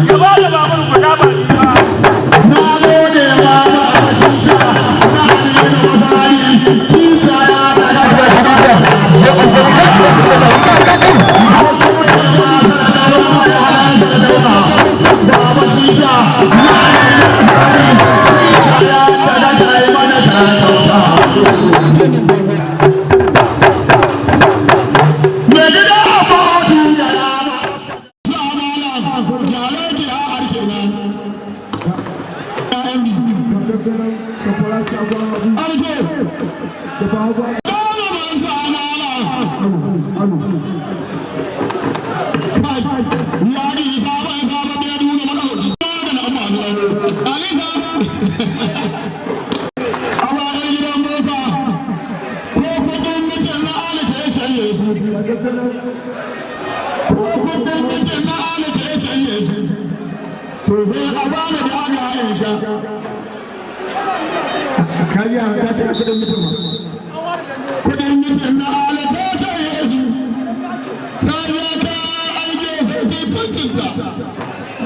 Ya ba da babur guda, ba biyu ba. Na gode ma ba cuta na ne bayi cuta ya da. Baba cuta na ne ya da kai mana ta. Me gida abotu da rama gyara ki a harke nan. Arke dole ban sa mala. Ya ji sabon sabon ya nuna mana da na amma alisa a bayan gidan boka ko kudin mutum na alika ya canye su, ko kudin mutum na alika ya canye su, to sai a bani da aka aisha. Kaji ka ce kudin mutum. Kudin mutum na alika ya canye su, sai ya ka aike sai kuncinta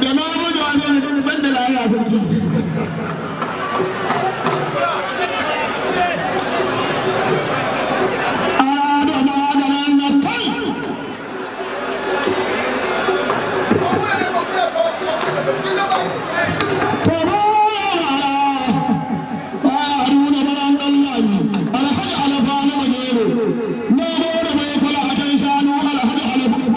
da na buga ne ban da lafiya sarki. Ana da maganin na kai. Haruna baran ɗanlami, Alhaji Alfanu Magero, na gode mai kula a kan shanu, Alhaji Alfanu.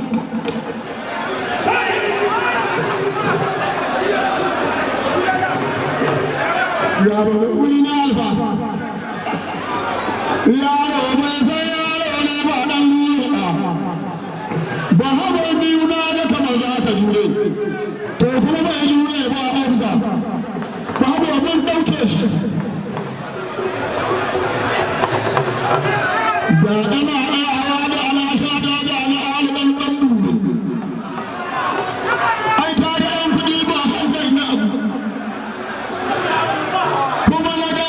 Yaro wuri na alfa. Yaro mai sai yaro ne ba ɗan lura. Ba haɓa biyu na ga kamar za ka jure. To kuma bai jure ba ofisa. Ba haɓa mun ɗauke shi. Da ina ɗayawa da ana sha da da ana aliban ɗan buru. Ai ta ga yan kuɗi ba hankali na abu. Kuma na ga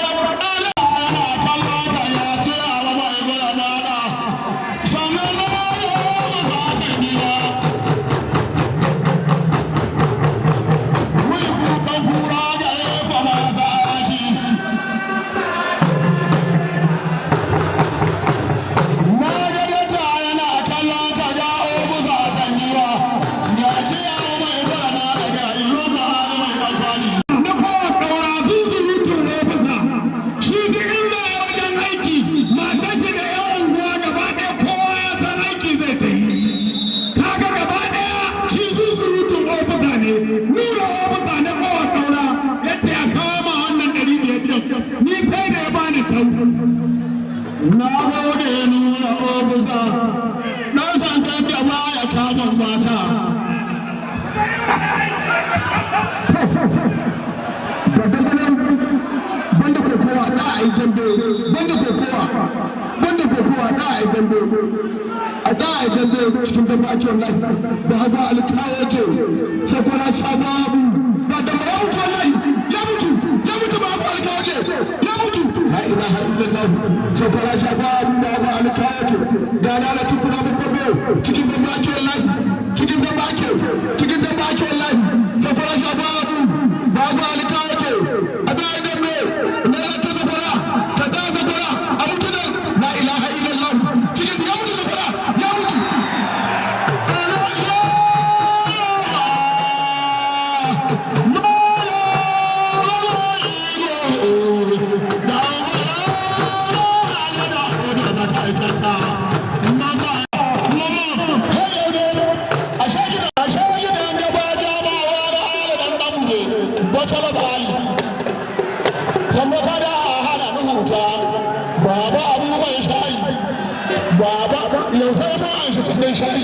ala yana kallo ka ya ce a raba ya gwada mana. Sannan na yi ba ta ba. Wai kukan kura da ya ba sa'aki. Na ga data yana kallon ka ga obusa kan yiwa. Ya ce ya mai gwada na daga ilo na hannu mai alfani. Na kowa ɗaura zunzurutun ofisa shi duk inda ya wajen aiki, matar shi da yan unguwa gaba ɗaya kowa ya san aiki zai ta yi. Kaga gaba ɗaya shi zunzurutun ofisa ne. Nura ofisa na kowa ɗaura yadda ya kawo ma wannan 500 ɗin, ni sai da ya bani tau. Na gode nuna ofisa. Ɗan sandan da baya kama mata. Da dambe banda kokowa za a yi dambe, banda kokowa, banda kokowa za a yi dambe, a za a yi dambe cikin dambe ake wallahi. Da hagu alkawo ce sakwara shababu ba dambe. Ya mutu wallahi, ya mutu, ya mutu. Ba hagu alkawo ce ya mutu. La ilaha illallah. Sakwara shababu ba hagu alkawo ce ga na tukuna babban cikin dambe ake wallahi, cikin dambe ake, cikin dambe ake wallahi. Sakwara shababu ba hagu alkawo ce a za a yi dambe na ya ta sakwara ta za sakwara a mutu nan. La ilaha illallah. Cikin ya mutu, sakwara ya mutu. Baba abu mai shayi, baba yau sai ma an shi kudin shayi.